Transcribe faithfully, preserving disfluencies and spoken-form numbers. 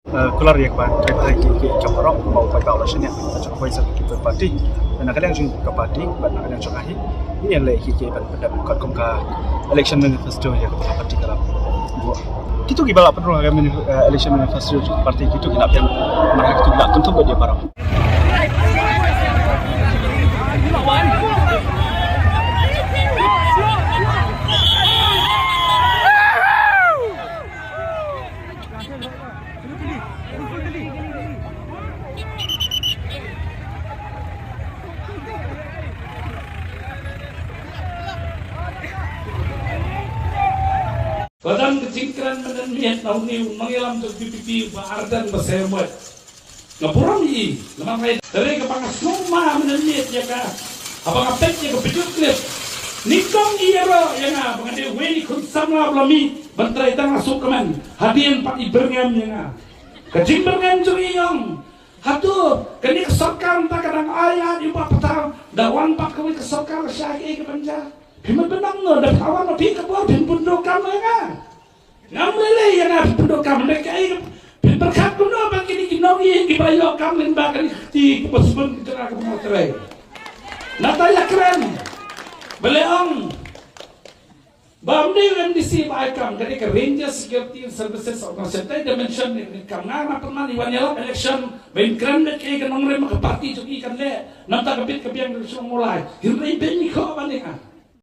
Kular ïa ka ban trei bha ïa ki, ki jong ka rong, ba u paidbah u la shaniah, ka jong ka voice of the people party. Na ka liang jong ka party bad na ka liang jong ka hi, ngi ïa leh ïa ki ban pyndep katkum ka election manifesto ïa ka party ka la buh. Kito kiba la pynrung ha ka manif-, eh, election manifesto jong ka party, kito ki la pynrung, namar ha kito ki la kynthup bad ïa baroh. Ba don ka jingkren mynnin miet na une u nongïalam jong VPP, Bah Ardent Basaiawmoit. Nga burom ïa i, namar nga ïa, hynrei kaba nga sngew ma mynnin miet ïa ka, haba nga peit ïa ka video clip, nyngkong i ïaroh ïa nga ba nga dei uwei na ki khun samla ba la mih ban trei tang ha Suk Kmen, hadien pat i byrngem ïa nga. Ka jingbyrngem jong i ong, hato kane ka sorkar mynta ka dang ai lad ïa u Bah Pathar, da wan pat kawei ka sorkar ka shah ïa ka ban jia. Phi mat ban ong no, da phi wan na phi ka bor phin pyndonkam ïa nga. Ngam lei lei ïa nga phin pyndonkam, da kaei phin pyrkhat kumno ba kine ki nongïing kiba ïoh kam lyngba kane ka kti kaba sbun ka jong nga kaba nga trei. Nangta ïa kren ba leh ong ba ym dei u MDC ba ai kam, ka dei ka Ranger Security and Services Organisation. Te da mention ne ka kam, nga nga pynman i wan ïalap election ba in kren beit kaei ka nongrim ka party jong i kan leh. Nangta ka bit ka biang ka shnong Mawlai. Hynrei beit i khoh ban ïa nga.